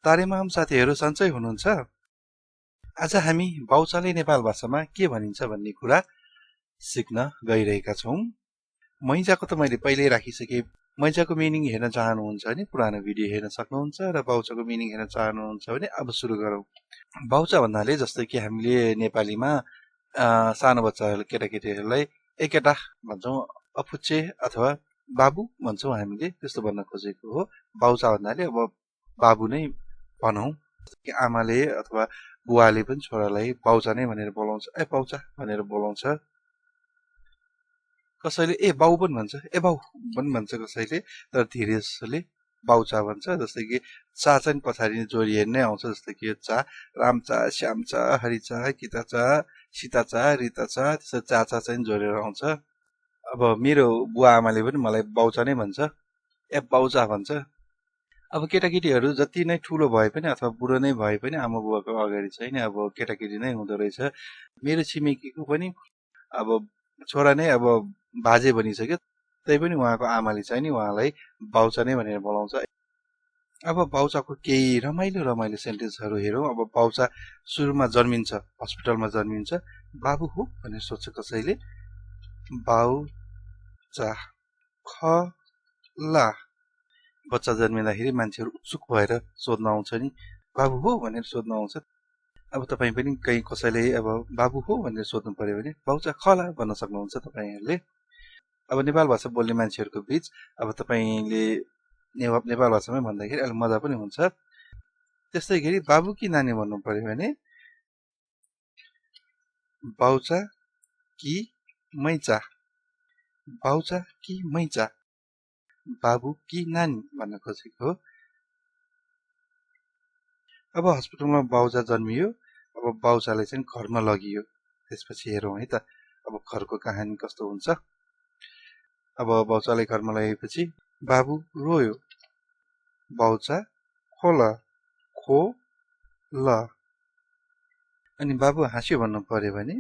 तारेमाम साथीहरू सन्चै हुनुहुन्छ? आज हामी बाउचाले नेपाल भाषामा के भनिन्छ भन्ने कुरा सिक्न गइरहेका छौं। मैजाको त मैले पहिल्यै राखिसके। मैजाको मिनिङ हेर्न चाहनुहुन्छ भने पुरानो भिडियो हेर्न सक्नुहुन्छ र बाउचाको मिनिङ हेर्न चाहनुहुन्छ भने अब सुरु गरौँ। बाउचा भन्नाले जस्तै कि हामीले नेपालीमा सानो बच्चाहरू केटाकेटीहरूलाई एकेटा भन्छौँ, अफुच्चे अथवा बाबु भन्छौँ हामीले, त्यस्तो भन्न खोजेको हो। बाउचा भन्नाले अब बाबु नै भनौँ। आमाले अथवा बुवाले पनि छोरालाई बाउचा नै भनेर बोलाउँछ, ए बाउचा भनेर बोलाउँछ। कसैले ए बाउ पनि भन्छ, ए बाउ पनि भन्छ कसैले, तर धेरै जसोले बाउचा भन्छ। जस्तै कि चा चाहिँ पछाडि जोडिएर नै आउँछ, जस्तै कि चा रामचा, श्यामचा, हरिचा, किताचा, सीताचा, रिताचा, त्यसरी चाचा चाहिँ जोडेर आउँछ। अब मेरो बुवा आमाले पनि मलाई बाउचा नै भन्छ, ए बाउचा भन्छ। अब केटाकेटीहरू जति नै ठुलो भए पनि अथवा बुढो नै भए पनि आमा बुवाको अगाडि चाहिँ नि अब केटाकेटी नै हुँदो रहेछ। मेरो छिमेकीको पनि अब छोरा नै अब बाजे बनिसक्यो, तै पनि उहाँको आमाले चाहिँ नि उहाँलाई बाउचा नै भनेर बोलाउँछ। अब बाउचाको केही रमाइलो सेन्टेन्सहरू हेरौँ। अब बाउचा सुरुमा जन्मिन्छ, हस्पिटलमा जन्मिन्छ, बाबु हो भनेर सोध्छ कसैले, बाउचा खला। बच्चा जन्मिँदाखेरि मान्छेहरू उत्सुक भएर सोध्न आउँछ नि, बाबु हो भनेर सोध्न आउँछ। अब तपाईँ पनि कहीँ कसैले अब बाबु हो भनेर सोध्नु पर्यो भने बाउचा खला भन्न सक्नुहुन्छ तपाईँहरूले। अब नेपाल भाषा बोल्ने मान्छेहरूको बीच अब तपाईँले नेपाल भाषामै भन्दाखेरि अलिक मजा पनि हुन्छ। त्यस्तै गरी बाबु कि नानी भन्नु पर्यो भने बाउचा कि मैचा, बाउचा कि मैचा, बाबु कि नानी भन्न खोजेको हो। अब हस्पिटलमा बाउचा जन्मियो, अब बाउचालाई चाहिँ घरमा लगियो। त्यसपछि हेरौँ है त अब घरको कहानी कस्तो हुन्छ। अब बाउचालाई घरमा लगेपछि बाबु रोयो, बाउचा खोला, खोला। अनि बाबु हाँस्यो भन्नु पर्यो भने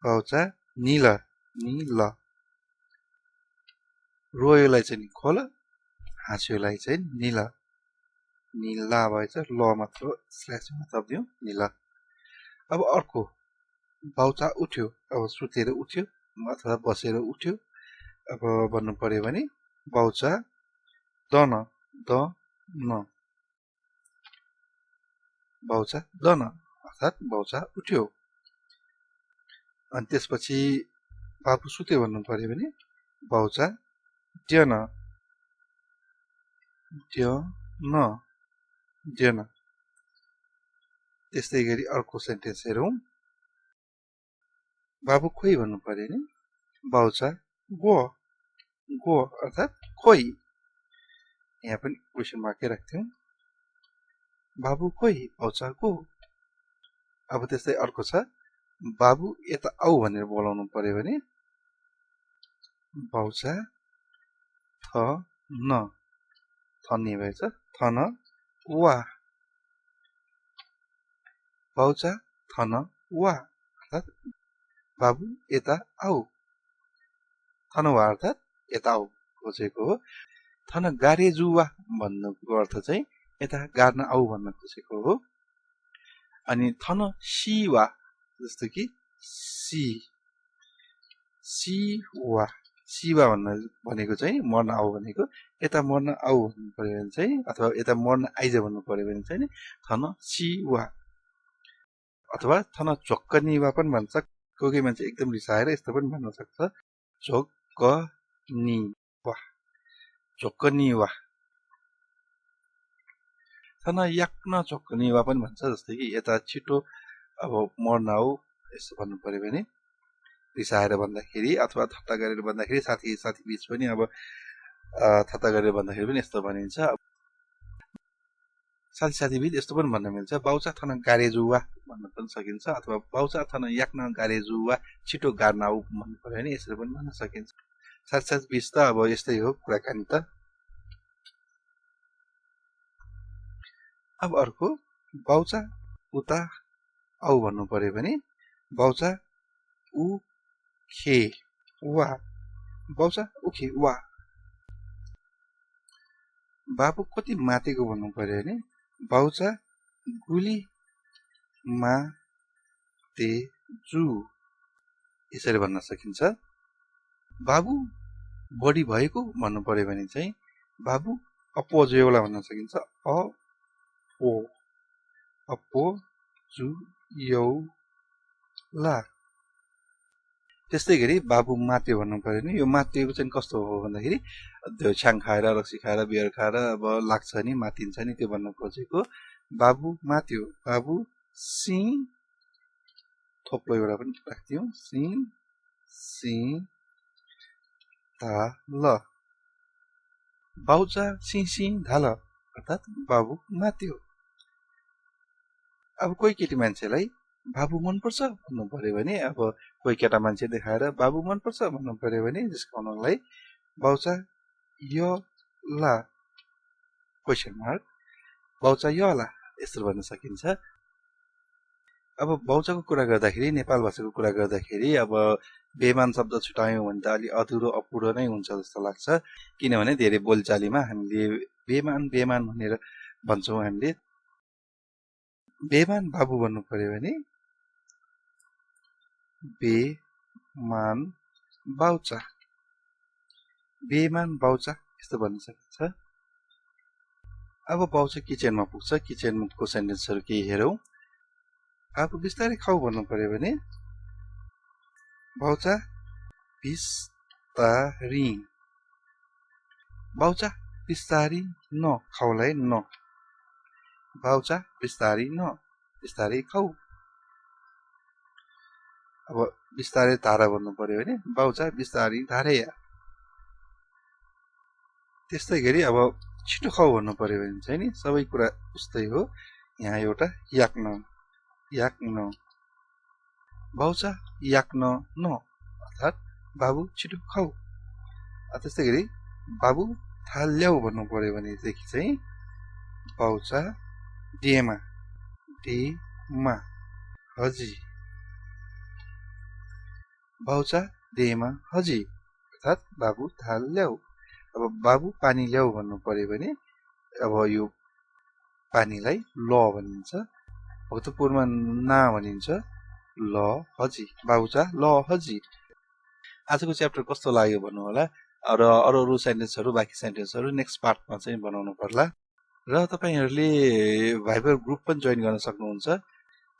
बाउचा निल, निल। रोयोलाई चाहिँ खोला, हाँस्योलाई चाहिँ निल, निला भएछ, ल मात्र स्ल्यासमा थपिदिउँ, निल। अब अर्को बाउचा उठ्यो, अब सुतेर उठ्यो अथवा बसेर उठ्यो। अब भन्नु पर्यो भने बाउचा दन, दन, बाउचा दन अर्थात् बाउचा उठ्यो। अनि त्यसपछि बाबु सुत्यो भन्नु पर्यो भने बाउचा ड्यन, ड्यन, ड्यन। त्यस्तै गरी अर्को सेन्टेन्स हेरौँ। बाबु खोइ भन्नु पर्यो नि बाउचा गो, गो अर्थात् खोइ। यहाँ पनि क्वेसन मार्कै राख्थ्यौँ, बाबु खोइ बाउचा गो। अब त्यस्तै अर्को छ, बाबु यता आऊ भनेर बोलाउनु पर्यो भने बाउचा थन, थन्ने भएछ, थन वा, बाउचा थन वा अर्थात् बाबु यता आऊ, थन वा अर्थात् यता आऊ खोजेको हो। थन गारेजुवा भन्नुको अर्थ चाहिँ यता गार्न आऊ भन्न खोजेको हो। अनि थन सिवा जस्तो कि सी, सिवा, सिवा भनेको चाहिँ मर्न आऊ भनेको, यता मर्न आऊ भन्नु पर्यो भने चाहिँ अथवा यता मर्न आइज भन्नु पर्यो भने चाहिँ थन सिवा अथवा थन झोक्कनिवा पनि भन्छ। कोही मान्छे एकदम रिसाएर यस्तो पनि भन्न सक्छ, झोक्कनिवा, झोक्कनिवा। थन याक्न झोक्कनिवा पनि भन्छ, जस्तै कि यता छिटो अब मर्न आऊ यस्तो भन्नु पर्यो भने रिसाएर भन्दाखेरि अथवा थट्टा गरेर भन्दाखेरि, साथी बीच पनि अब थट्टा गरेर भन्दाखेरि पनि यस्तो भनिन्छ। साथी बीच यस्तो पनि भन्न मिल्छ, बाउचा थन गारेजुवा भन्न पनि सकिन्छ अथवा बाउचा थन याक्न गारेजुवा, छिटो गार्न आऊ भन्नु पर्यो भने यसरी पनि भन्न सकिन्छ। साथी बीच त अब यस्तै हो कुराकानी त। अब अर्को बाउचा उता आऊ भन्नु पर्यो भने बाउचा उखे वा, बाउचा उखे वा। बाबु कति मातेको भन्नु पर्यो भने बाउचा गुली मातेजु यसरी भन्न सकिन्छ। बाबु बढी भएको भन्नु पर्यो भने चाहिँ बाबु अपोजुयोला भन्न सकिन्छ। अपोजुयोला। त्यस्तै गरी बाबु मात्यो भन्नु पर्यो भने यो मात्यो चाहिँ कस्तो हो भन्दाखेरि त्यो छ्याङ खाएर रक्सी खाएर बियर खाएर अब लाग्छ नि मातिन्छ नि त्यो भन्न खोजेको। बाबु मात्यो। बाबु सी थोप्लो एउटा पनि राख्दियौँ सी धाल। बाउचा सी धाल अर्थात् बाबु मात्यो। अब कोही केटी मान्छेलाई बाबु मनपर्छ भन्नु पर्यो भने अब कोही केटा मान्छे देखाएर बाबु मनपर्छ भन्नु पर्यो भने जिस्काउनलाई बाउचा यला क्वेसन मार्क बाउचा यला यस्तो भन्न सकिन्छ। अब बाउचाको कुरा गर्दाखेरि नेपाल भाषाको कुरा गर्दाखेरि अब बेमान शब्द छुटायौँ भने त अलि अधुरो अपुरो नै हुन्छ जस्तो लाग्छ। किनभने धेरै बोलचालीमा हामीले बेमान भनेर भन्छौँ। हामीले बेमान बाबु भन्नु पर्यो भने बेमान बाउचा यस्तो भन्न सकिन्छ। अब बाउचा किचनमा पुग्छ। किचनको सेन्टेन्सहरू केही हेरौँ। अब बिस्तारै खाऊ भन्नु पर्यो भने बाउचा बिस्तारी। बाउचा बिस्तारी न खाउलाई न। बाउचा बिस्तारी न बिस्तारै खाऊ। अब बिस्तारै धारा भन्नु पर्यो भने बाउचा बिस्तारी धारेया। त्यस्तै गरी अब छिटो खाऊ भन्नु पर्यो भने चाहिँ नि सबै कुरा उस्तै हो। यहाँ एउटा याक्न बाउचा याक्न न अर्थात् बाबु छिटो खाऊ। त्यस्तै गरी बाबु थाल ल्याऊ भन्नु पर्यो भनेदेखि चाहिँ बाउचा डेमा हजी। बाउचा डेमा हजी अर्थात् बाबु थाल ल्याऊ। अब बाबु पानी ल्याऊ भन्नु पर्यो भने अब यो पानीलाई ल भनिन्छ। भक्तपुरमा ना भनिन्छ ल हजी। बाबुचा ल हजी। आजको च्याप्टर कस्तो लाग्यो भन्नु होला र अरू सेन्टेन्सहरू बाँकी सेन्टेन्सहरू नेक्स्ट पार्टमा चाहिँ बनाउनु पर्ला। र तपाईहरूले भाइबर ग्रुप पनि जोइन गर्न सक्नुहुन्छ।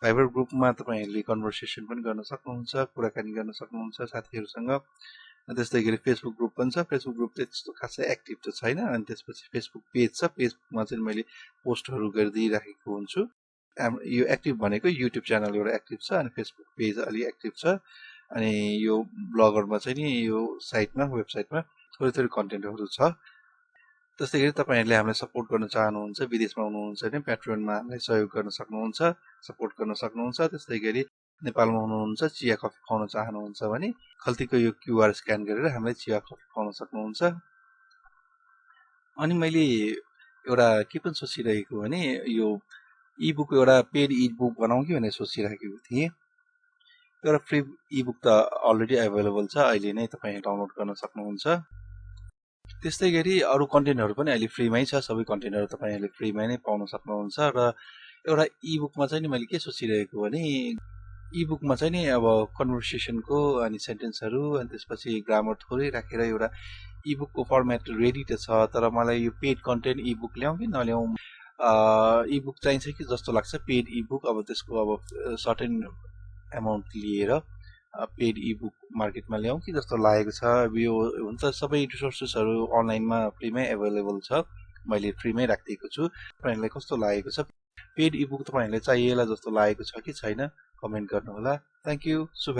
भाइबर ग्रुपमा तपाईहरूले कन्भर्सेसन पनि गर्न सक्नुहुन्छ, कुराकानी गर्न सक्नुहुन्छ साथीहरूसँग। त्यस्तै गरी फेसबुक ग्रुप पनि छ। फेसबुक ग्रुप चाहिँ त्यस्तो खासै एक्टिभ त छैन। अनि त्यसपछि फेसबुक पेज छ। पेजमा चाहिँ मैले पोस्टहरू गरिदिइराखेको हुन्छु। यो एक्टिभ भनेको युट्युब च्यानल एउटा एक्टिभ छ अनि फेसबुक पेज अलि एक्टिभ छ। अनि यो ब्लगरमा चाहिँ नि यो वेबसाइटमा थोरै कन्टेन्टहरू छ। त्यस्तै गरी तपाईँहरूले हामीलाई सपोर्ट गर्न चाहनुहुन्छ, विदेशमा हुनुहुन्छ भने प्याट्रियनमा हामीलाई सहयोग गर्न सक्नुहुन्छ, सपोर्ट गर्न सक्नुहुन्छ। त्यस्तै गरी नेपालमा हुनुहुन्छ चिया कफी खुवाउन चाहनुहुन्छ भने खल्तीको यो क्युआर स्क्यान गरेर हामीलाई चिया कफी खुवाउन सक्नुहुन्छ। अनि मैले एउटा के पनि सोचिरहेको भने यो इबुक एउटा पेड इबुक बनाउँ कि भनेर सोचिरहेको थिएँ। एउटा फ्री इबुक त अलरेडी एभाइलेबल छ, अहिले नै तपाईँ डाउनलोड गर्न सक्नुहुन्छ। त्यस्तै गरी अरू कन्टेन्टहरू पनि अहिले फ्रीमै छ। सबै कन्टेन्टहरू तपाईँहरूले फ्रीमै नै पाउन सक्नुहुन्छ। र एउटा इबुकमा चाहिँ नि मैले के सोचिरहेको भने इबुकमा चाहिँ नि अब कन्भर्सेसनको अनि सेन्टेन्सहरू अनि त्यसपछि ग्रामर थोरै राखेर एउटा इबुकको फर्मेट रेडी त छ। तर मलाई यो पेड कन्टेन्ट इबुक ल्याउँ कि नल्याउँ, इबुक चाहिन्छ कि जस्तो लाग्छ। पेड इबुक अब त्यसको अब सर्टेन एमाउन्ट लिएर पेड इबुक मार्केटमा ल्याउँ कि जस्तो लागेको छ। यो हुन्छ सबै रिसोर्सेसहरू अनलाइनमा फ्रीमै एभाइलेबल छ। मैले फ्रीमै राखिदिएको छु। तपाईँहरूलाई कस्तो लागेको छ, पेड इबुक तपाईँहरूलाई चाहिएला जस्तो लागेको छ कि छैन, कमेन्ट गर्नुहोला। Thank you. शुभ